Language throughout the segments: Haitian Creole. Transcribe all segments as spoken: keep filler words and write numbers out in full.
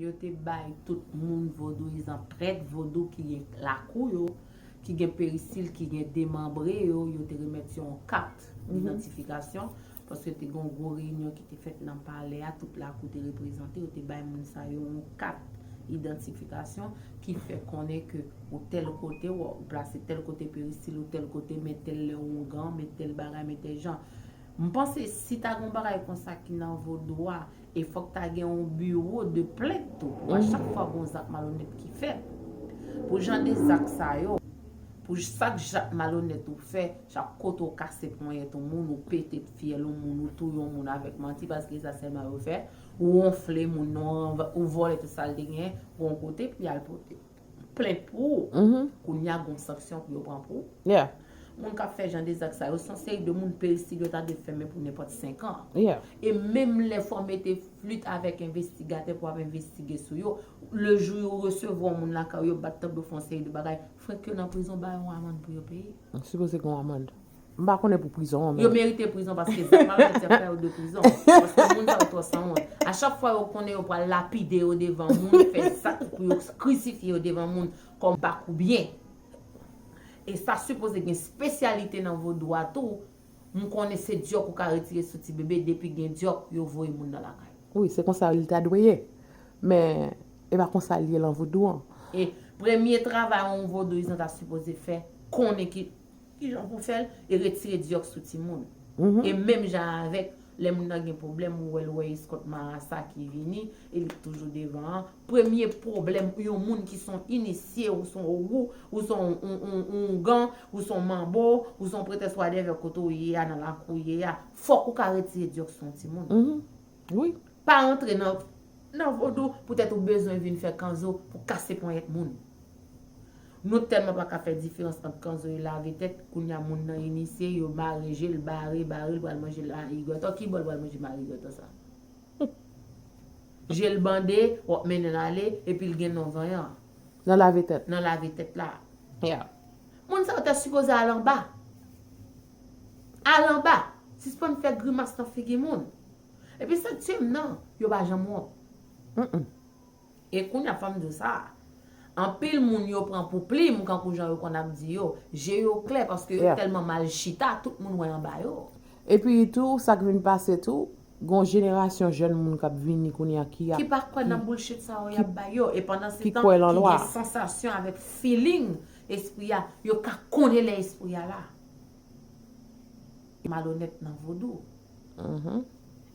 Yo te bay tout moun vodouyizan, prèt vodou ki gen lakou yo, ki gen perisil, ki gen demanbre yo, yo te remèt yo yon kat idantifikasyon, paske te gen yon gwo reyinyon ki te fèt nan palè a, tout lakou te reprezante, yo te bay moun sa yo yon kat idantifikasyon ki fè konnen ke ou tèl kote, ou plase tèl kote perisil, ou tèl kote, men tèl lè oungan, men tèl bagay, men tèl jan. M panse si ta gen yon bagay konsa ki nan vodou a, e fòk ta gen yon biwo de plent tou. Pou a chak fwa gen yon zak malonèt ki fèt, pou jan de zak sa yo, pou chak zak malonèt ou fè, chak kote ou kase ponyèt yon moun, ou pete fyèl yon moun, ou touye yon moun avèk manti, paske sa sèlman yo fè, ou wonfle moun nan, ou vòlè tout sa l te genyen, gon kote pou y al pote plent pou ou. Kounye a gon sanksyon pou yo pran pou ou. Moun k ap fè jan de zak sa yo, se yon seri de moun, perisil yo ta dwe fèmen pou nenpòt senk an. E menm lè fò mete flit avèk envestigatè pou ap envestige sou yo, le jou yo resevwa yon moun lakay yo, bat tanbou, fè yon seri de bagay, frenk yo nan prizon, ba yo yon amann pou yo peye. Sipoze gen yon amann. M pa konnen pou prizon an, men. Yo merite prizon paske zak malonèt y ap fè yo dwe prizon. Paske moun sa yo twò sanwont. A chak fwa yo konnen yo pral lapide yo devan moun, fè zak pou yo krisifye yo devan moun kòm bakoubyen. E sa sipoze gen espesyalite nan vodou a tou. M konnen se dyòk ou ka retire sou ti bebe, depi gen dyòk, yo voye moun nan lakay. Wi, se konsa li ta dwe ye. Men, e pa konsa l ye lan vodou an. E premye travay yon vodouyizan ta sipoze fè, konnen ki, kijan pou fè l, e retire dyòk sou timoun. E menm jan avèk, lè moun nan gen pwoblèm, ou wè l wè eskòt marasa ki vini, e li toujou devan an. Premye pwoblèm, yon moun ki se yon inisye, ou se yon ogou, ou se yon, yon, yon, yon oungan, ou se yon manbo, ou se yon pretès, whatever, kote w ye a, nan lakou w ye a, fòk ou ka retire dyòk sou yon timoun. Wi. Pa antre nan, nan vodou poutèt ou bezwen vin fè kanzo pou kase ponyèt moun. Nou tèlman pa ka fè diferans ant kanzo e lave tèt, kounye a moun nan inisye, yo mare je l, bare, bare l, pral manje marigòtò. Ki bò l pral manje marigòtò sa? Je l bande, w ap mennen l ale, epi l gen non vanyan. Nan lave tèt. Nan lave tèt la. Moun sa yo ta sipoze al anba. Al anba. Sispann fè grimas nan figi moun. Epi sa k tye m nan, yo pa janm wont. E kounye a, fò m di w sa, anpil moun yo pran pou plim, kankou jan yo konn ap di yo. Je yo klè, paske yo tèlman mal chita, tout moun wè anba yo. Epi tou, sa k vin pase tou, gon jenerasyon jèn moun k ap vini kounye a ki ap, ki pa kwè nan bullshit sa yo y ap bay yo. E pandan se tan, ki gen sansasyon avèk feeling espri a, yo ka konnen lè espri a la. Malonèt nan vodou.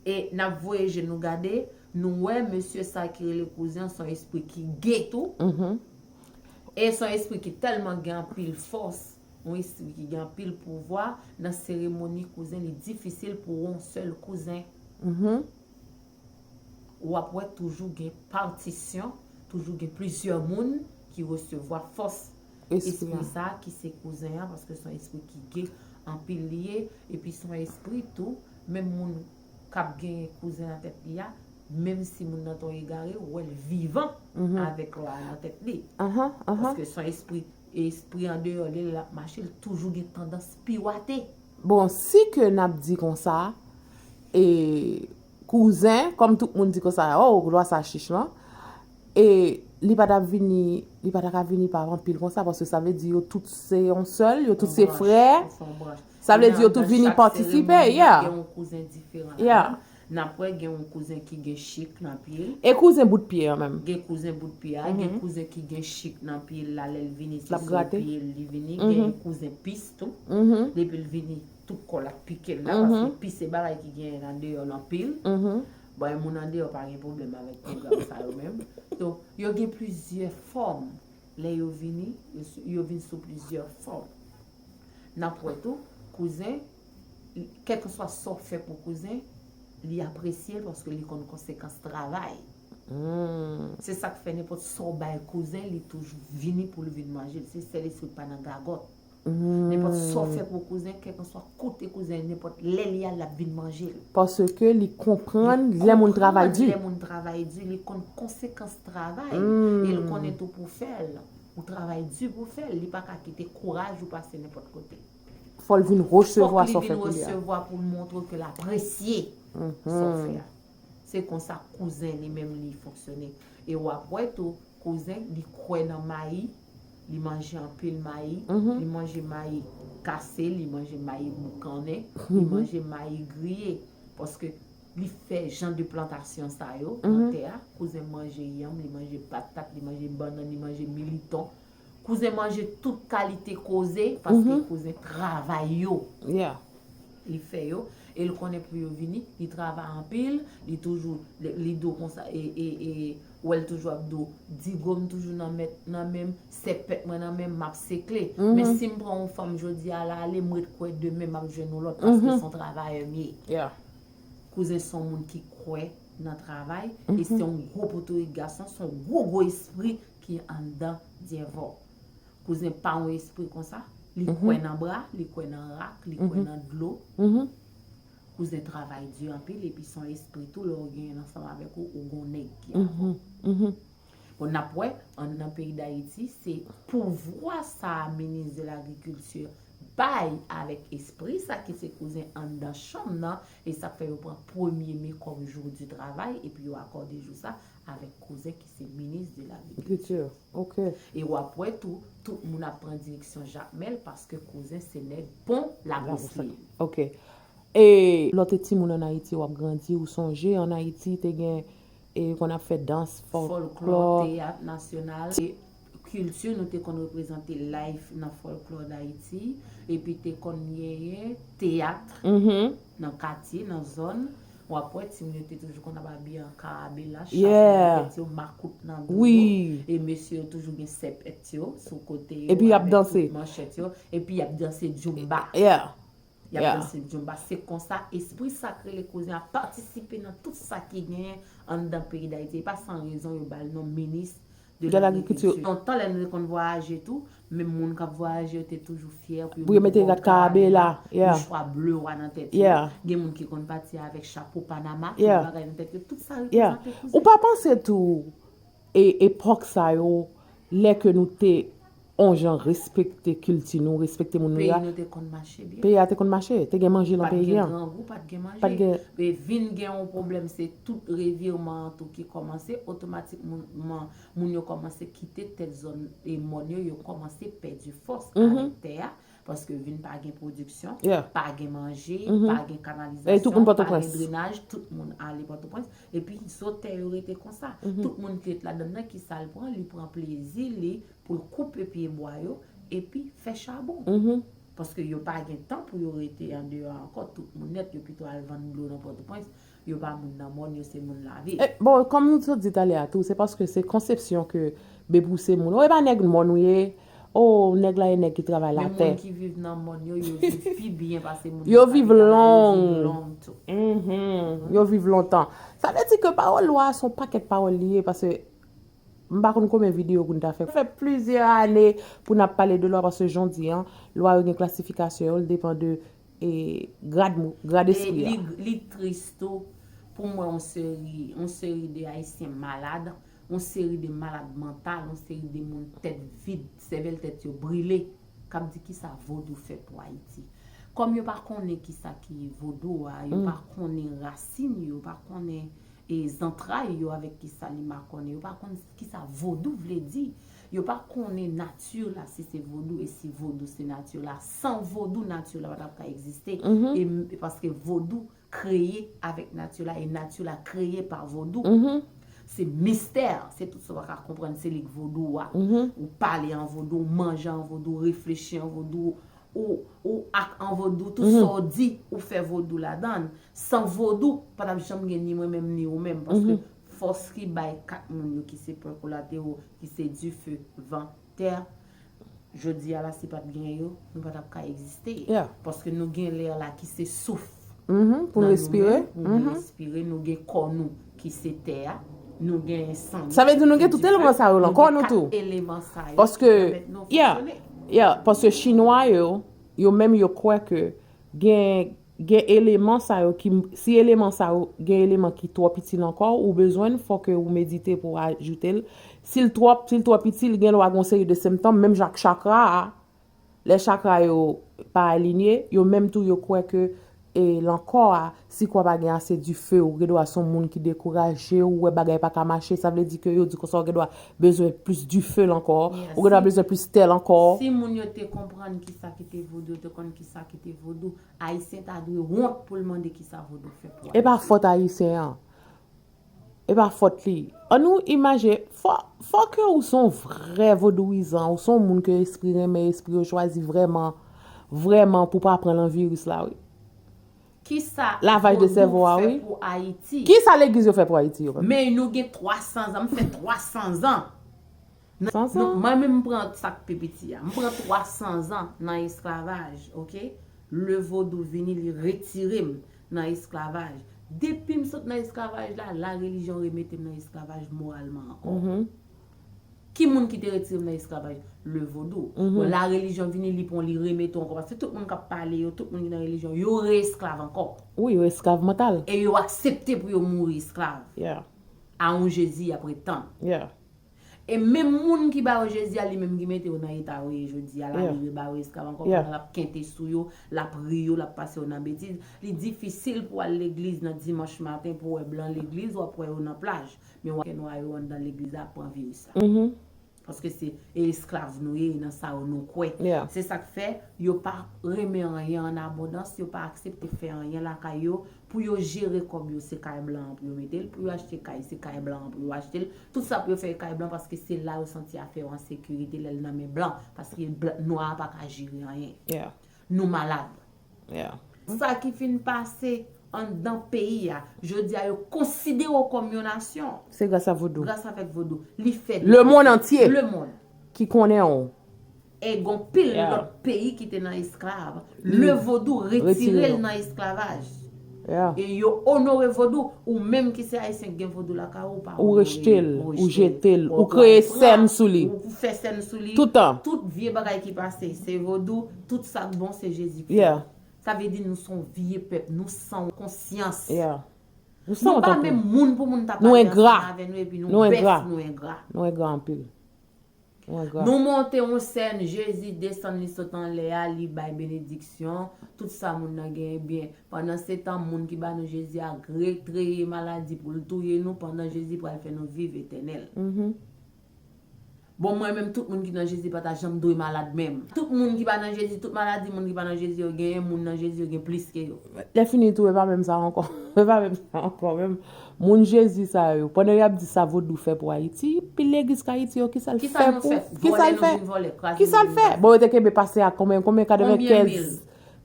E n ap voye je nou gade, nou wè mesye sa ki rele kouzen an, se yon espri ki gay tou. E se yon espri ki tèlman gen anpil fòs, yon espri ki gen anpil pouvwa. Nan seremoni kouzen, li difisil pou yon sèl kouzen. W ap wè toujou gen patisyon, toujou gen plizyè moun ki resevwa fòs espri sa a, ki se kouzen an, paske se yon espri ki gay anpil li ye, epi se yon espri tou, menm moun k ap genyen kouzen nan tèt li a, menm si moun nan te yon egare, ou wè l vivan avèk lwa a nan tèt li. Paske se yon espri, espri andeyò li, lè l ap mache, l toujou gen tandans piwate. Bon, si ke n ap di konsa, e, kouzen, kòm tout moun di konsa, oh, lwa sa chich lan, e li pa t ap vini, li pa ta ka vini pa vanpil konsa, paske sa vle di yo tout se yon sèl, yo tout se frè. Sa vle di yo tout vini patisipe, yeah. Gen yon kouzen diferan ladan. N ap wè gen yon kouzen ki gen chik nan pye l. E kouzen bout pye an menm? Gen kouzen bout pye a, gen kouzen ki gen chik nan pye l la, lè l vini, se sou pye l li vini. Gen kouzen pis tou. Depi l vini, tout kò l ap pike l la, paske pis se bagay ki genyen andeyò l anpil. Bon, e moun andeyò pa gen pwoblèm avèk pwogram sa yo menm. So, yo gen plizyè fòm. Lè yo vini, yo, yo vin sou plizyè fòm. N ap wè tou, kouzen, kèlkeswa sa w fè pou kouzen, li apresye l paske li konn konsekans travay. Se sa k fè nenpòt sa w bay kouzen, li toujou vini pou l vin manje l. Se sèl espri k pa nan gagòt. Nenpòt sa w fè pou kouzen, kèlkeswa kote kouzen, nenpòt lè li al, l ap vin manje l. Paske li konprann lè moun travay di. Lè moun travay di, li konn konsekans travay. E l konnen tou pou fè l. Ou travay di pou fè l. Li pa ka kite kouraj ou pase nenpòt kote. Fò l vin resevwa sa w fè pou li a. Fòk li vin resevwa pou l montre ke l apresye sa w fè a. Se konsa kouzen li menm li fonksyone. E w ap wè tou, kouzen li kwè nan mayi, li manje anpil mayi, li manje mayi kase, li manje mayi boukannen, li manje mayi griye. Paske li fè jan de plantasyon sa yo nan tè a. Kouzen manje yanm, li manje patat, li manje bannann, li manje militon. Kouzen manje tout kalite koze, paske kouzen travay yo. Li fè yo, e l konnen pou yo vini, li travay anpil, li toujou, li, li di w konsa, e, e, e, w wè l toujou ap di w, digo m toujou nan men, nan men m, sèpèt mwen nan men m, m ap sekle. Men si m pran yon fanm jodi a la, ale, m ret kwè demen m ap jwenn yon lòt, paske se yon travayè m ye. Kouzen se yon moun ki kwè nan travay, e se yon gwo potorik gason, se yon gwo, gwo espri ki anndan dyèvò. Kouzen pa yon espri konsa, li kwè nan bra, li kwè nan rak, li kwè nan dlo. Kouzen travay di anpil, epi se yon espri tou, lè w genyen l ansanm avèk ou, ou gon nèg ki avè w. Bon, n ap wè, anndan peyi Dayiti, se pouvwa sa a minis de lagrikilti bay avèk espri sa ki se kouzen anndan chanm nan, e sa k fè yo pran premye me kòm jou di travay, epi yo akòde jou sa avèk kouzen ki se minis de lagrikilti. E w ap wè tou, tout moun ap pran direksyon Jakmèl paske kouzen se nèg pon Lagos li ye. E lè w te timoun ann Ayiti, w ap grandi, ou sonje ann Ayiti te gen, e konn ap fè dans, fòklò, teyat nasyonal, e kilti nou te konn reprezante live nan fòklò Dayiti, epi te konn genyen teyat nan katye, nan zòn. W ap wè timoun yo te toujou konn ap abiye an karabela, chapo nan tèt yo, makout nan do yo, e mesye yo toujou gen sèpèt yo sou kote yo, avèk tout manchèt yo, epi y ap danse djoumba. Y ap danse djoumba. Se konsa espri sa k rele kouzen ap patisipe nan tout sa ki genyen anndan peyi Dayiti. E pa san rezon yo ba l non minis de lagrikilti. Lontan, lè nou te konn vwayaje tou, menm moun k ap vwayaje yo te toujou fyè pou yo mete yon karabela, yon chwa ble wa nan tèt yo. Gen moun ki konn pati avèk chapo Panama, tout bagay nan tèt yo. Tout sa reprezante kouzen. Ou pa panse tou, e epòk sa yo, lè ke nou te on jan respekte kilti nou, respekte moun nou ye a. Peyi nou te konn mache byen. Peyi a te konn mache, te gen manje nan peyi an. Pa t gen grangou, pa t gen manje. Pa t gen. E vin gen yon pwoblèm, se tout revirman an tou ki kòmanse, otomatikman moun yo kòmanse kite tèt zòn e mòn yo, yo kòmanse pèdi fòs avèk tè a, paske vin pa gen pwodiksyon, pa gen manje, pa gen kanalizasyon, pa gen drenaj, tout moun ale Pòtoprens. Epi zo tè yo rete konsa. Tout moun ki ret ladann nan, ki sa l pran? Li pran plezi li pou l koupe pye bwa yo epi fè chabon. Paske yo pa gen tan pou yo rete andeyò ankò, tout moun nèt, yo pito al vann dlo nan Pòtoprens, yo pa moun nan mòn, yo se moun lavil. E, bon, kòm nou sot di talè a tou, se paske se konsepsyon ke bepouse moun. O, e pa nèg mòn ou ye, o, nèg la e nèg ki travay latè. Men moun ki viv nan mòn yo, yo viv pi byen pase moun yo viv long tou. Yo viv lontan. Sa vle di ke pawòl lwa a se yon pakèt pawòl li ye, paske m pa konn konbyen videyo pou n ta fè. Fè plizyè ane pou n ap pale de lwa, paske jan w di an, lwa yo gen klasifikasyon yo, l depann de, e, grad, grad espri a. Li, li tris tou pou m wè yon seri, yon seri de Ayisyen malad, yon seri de malad mantal, yon seri de moun tèt vid, sèvèl tèt yo brile, k ap di kisa vodou fè pou Ayiti. Kòm yo pa konnen kisa ki vodou a, yo pa konnen rasin yo, yo pa konnen e zantray yo avèk kisa li makònen. Yo pa konn kisa vodou vle di. Yo pa konnen nati la, si se vodou, e si vodou se nati la. San vodou, nati la pa t ap ka egziste. E m-, e paske vodou kreye avèk nati la, e nati la kreye pa vodou. Se mistè, se tout sa w pa ka konprann, se li k vodou a. Ou pale an vodou, ou manje an vodou, ou reflechi an vodou, ou, ou ak an vodou, tout sa w di, ou fè vodou ladan l. San vodou, pa t ap janm gen ni mwen menm, ni ou menm, paske fòs ki bay kat moun yo, ki se pwen kolatero, ki se dife, van, tè, jodi a la, si pa t gen yo, nou pa t ap ka egziste. Paske nou gen lè la ki se souf. Pou nou respire. Nou gen respire, nou gen kò nou ki se tè a, nou gen san nou. Sa vle di nou gen tout eleman sa yo lan kò nou tou. Paske, yeah, yeah, paske Chinwa yo, yo menm yo kwè ke gen, gen eleman sa yo ki, si eleman sa yo, gen eleman ki twòp itil ankò, ou bezwen l, fò ke ou medite pou w ajoute l. Si l twòp, si l twòp itil, gen lwa gen yon seri de sentòm, menm jan ak chakra a. Lè chakra yo pa alinye, yo menm tou yo kwè ke e, lan kò a, si kò a pa gen ase dife, ou gen dwa se yon moun ki dekouraje, ou wè bagay pa ka mache, sa vle di ke yo di konsa ou gen dwa bezwen plis dife lan kò, ou gen dwa bezwen plis tèl ankò. Si moun yo te konprann kisa ki te vodou, yo te konn kisa ki te vodou, Ayisyen ta dwe wont pou l mande kisa vodou fè pou Ayiti. E pa fòt Ayisyen an. E pa fòt li. Ann nou imaje, fò, fò ke ou se yon vrè vodouyizan, ou se yon moun ke espri renmen, espri yo chwazi vrèman, vrèman pou pa pran lan viris la, wi. Kisa vodou fè pou Ayiti? Kisa legliz yo fè pou Ayiti yo menm? Men nou gen twa san zan, m fè twa san zan. Nan, nou, mwen menm, m pran sa k pi piti a. M pran twa san zan nan esklavaj, oke? Le vodou vini, li retire m nan esklavaj. Depi m sot nan esklavaj la, la relijyon remete m nan esklavaj moralman ankò. Ki moun ki te retire m nan esklavaj? Le vodou. Bon, la relijyon vini, li pran, li remete w ankò. Paske tout moun k ap pale yo, tout moun ki nan relijyon, yo re-esklav ankò. Wi, yo esklav mantal. E yo aksepte pou yo mouri esklav. A yon Jezi y ap ret tann. E menm moun ki ba yo Jezi a, li menm ki mete yo nan eta yo ye jodi a la, li reba yo esklav ankò, pandan l ap kente sou yo, l ap ri yo, l ap pase yo nan betiz. Li difisil pou w al legliz nan dimanch maten pou w wè blan legliz, w ap wè yo nan plaj. Men w ap wè nwa yo anndan legliz la ap pran viris la. Paske se esklav nou ye, e nan sa yo nou kwè. Se sa k fè yo pa renmen anyen an abondans, yo pa aksepte fè anyen lakay yo, pou yo jere kòb yo, se kay blan an pou yo mete l, pou yo achte kay, se kay blan an pou yo achte l. Tout sa pou yo fè kay blan, paske se la yo santi afè yo an sekirite lè l nan men blan, paske blan, nwa a pa ka jere anyen. Nou malad. Sa ki fin pase anndan peyi a, jodi a yo konsidere w kòm yon nasyon. Se gras a vodou. Gras avèk vodou. Li fè lemonn antye ki konnen w. E gon pil lòt peyi ki te nan esklav. Le vodou retire l nan esklavaj. E yo onore vodou. Ou menm ki se ayisyen ki gen vodou lakay ou, ou pa onore l, ou rejte l, ou jete l, ou kreye sèn sou li. Ou fè sèn sou li. Toutan. Tout vye bagay ki pase, se vodou. Tout sa k bon, se Jezi k fè. Sa vle di nou se yon vye pèp, nou san konsyans. Nou pa menm moun pou moun ta pale ansanm avè nou epi nou bèf, nou engra. Nou engra anpil. Nou monte yon sèn, Jezi desann, li sot anlè a, li bay benediksyon, tout sa moun nan genyen byen. Pandansetan, moun ki ba nou Jezi a rekreye maladi pou l touye nou, pandan Jezi pral fè nou viv etènèl. Bon, mwen menm, tout moun ki nan Jezi pa ta janm dwe malad menm. Tout moun ki pa nan Jezi, tout maladi moun ki pa nan Jezi yo genyen, moun nan Jezi yo gen plis ke yo. Lèfini tou, e pa menm sa ankò. E pa menm sa ankò, menm. Moun Jezi sa yo, pandan y ap di sa vodou fè pou Ayiti, pil legliz k Ayiti yo, kisa l fè pou, kisa l fè? Kisa l fè? Bon, yo te kenbe pastè a konbyen, konbyen, katrevenkèz,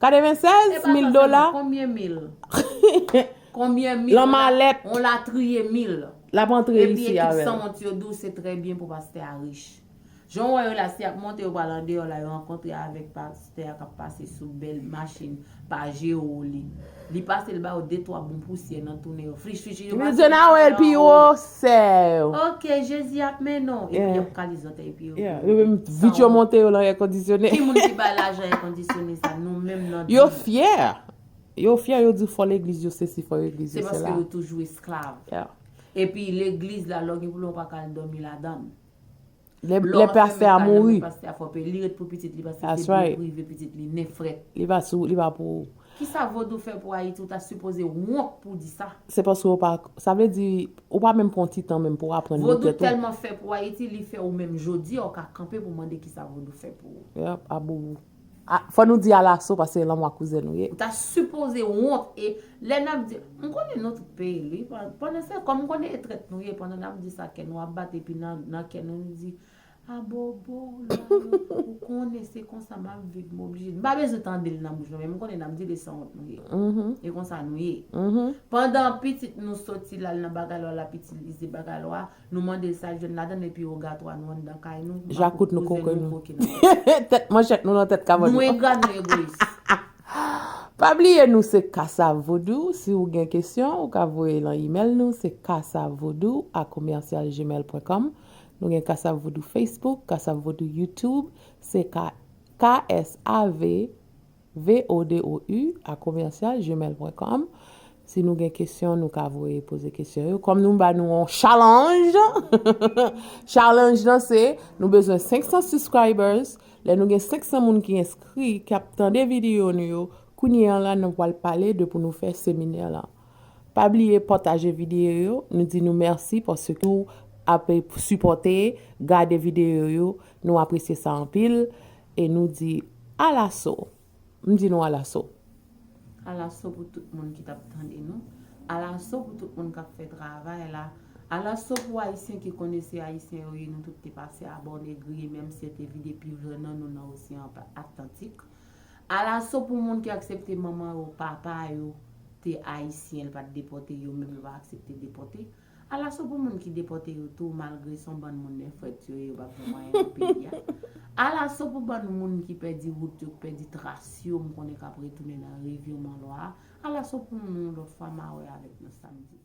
katrevensèz mil dola? Konbyen mil? Konbyen mil? Lan malèt. On latriye mil. L ap antre isi avè l. Epi ekip sanwont yo di w se trè byen pou pastè a rich. Jan w wè yo la, si y ap monte, yo pral andeyò la, yo rankontre avèk pastè a k ap pase sou bèl machin Pajero li. Li pase, l ba yo de twa bon pousyè nan tounen yo. Flich, flich, yo pase. Yo di, "Nawèl pi wo, sè yo." Ok, Jezi ap mennen w. Epi y ap kale zòtèy pye yo. Yo menm vit yo monte yo lan èkondisyone. Ki moun ki bay lajan èkondisyone sa? Nou menm nan. Yo fyè. Yo fyè, yo di fò legliz yo sesi, fò legliz yo sela. Se paske yo toujou esklav. Epi legliz la, lè w gen pwoblèm, ou pa ka al dòmi ladan l. Lè, lè pastè a mouri. Pastè a fò peye, li ret pou pitit li, paske se byen prive pitit li, nen frèt. Li pa sou, li pa pou ou. Kisa vodou fè pou Ayiti, ou ta sipoze wont pou di sa. Se paske ou pa, sa vle di, ou pa menm pran ti tan menm pou aprann li tèt ou. Vodou tèlman fè pou Ayiti, li fè ou menm jodi a, ou ka kanpe pou mande kisa vodou fè pou ou. Yep, a boubou. A, fò nou di alaso, paske lanmò a kouzen nou ye. Ou ta sipoze wont, e lè n ap di, m konnen nou tout peye l, wi, pandan se, kòm m konnen e trèt nou ye, pandan n ap di sa, kè nou ap bat, epi nan, nan kè nou, nou di, a bobo, la, ou konnen se konsa m ap viv, m oblije. M pa bezwen tande l nan bouch mwen, men m konnen n ap di l e sanwont nou ye. E konsa nou ye. Pandan pitit nou soti la, l nan bagay lwa, l ap itilize bagay lwa, nou mande l sa l jwenn ladan l, epi ogatwa nou anndan kay nou, makout nou, kouzen nou, koke nan tèt. Tèt manchèt nou nan tèt kabann nou. Nou engra, nou egoyis. Pa bliye nou se Kasav Vodou. Si ou gen kesyon, ou ka voye lan imèl nou, se kasav vodou a commercial gmail point com. Nou gen Kasav Vodou Facebook, Kasav Vodou YouTube, se K, K S A V V O D O U a commercial gmail point com. Si nou gen kesyon, nou ka voye poze kesyon yo. Kòm nou ba nou yon challenge, challenge lan se, nou bezwen senk san subscribers. Lè nou gen senk san moun ki enskri, k ap tande videyo nou yo, Kounye a la, nou pral pale de pou nou fè seminè la. Pa bliye pataje videyo yo, nou di nou mèsi paske ou ap sipòte, gade videyo yo, nou apresye sa anpil, e nou di alaso. M di nou alaso. Alaso pou tout moun ki t ap tande nou. Alaso pou tout moun k ap fè travay la. Alaso pou Ayisyen ki konnen se Ayisyen yo ye, nou tout te pase abòne, griye, menm si yo te vide pi vre nan nou nan Oseyan Atlantik. Alaso pou moun ki aksepte manman yo, papa yo te Ayisyen, l pa t depòte, yo menm yo pa aksepte depòte. Alaso pou moun ki depòte yo tou, malgre se yon bann moun nèfrèt yo ye, yo p ap janm anyen nan peyi a. Alaso pou bann moun ki pèdi wout yo, ki pèdi tras yo, m konnen k ap retounen nan reviwman lwa a. Alaso pou nou yon lòt fwa, m a wè avèk nou samdi.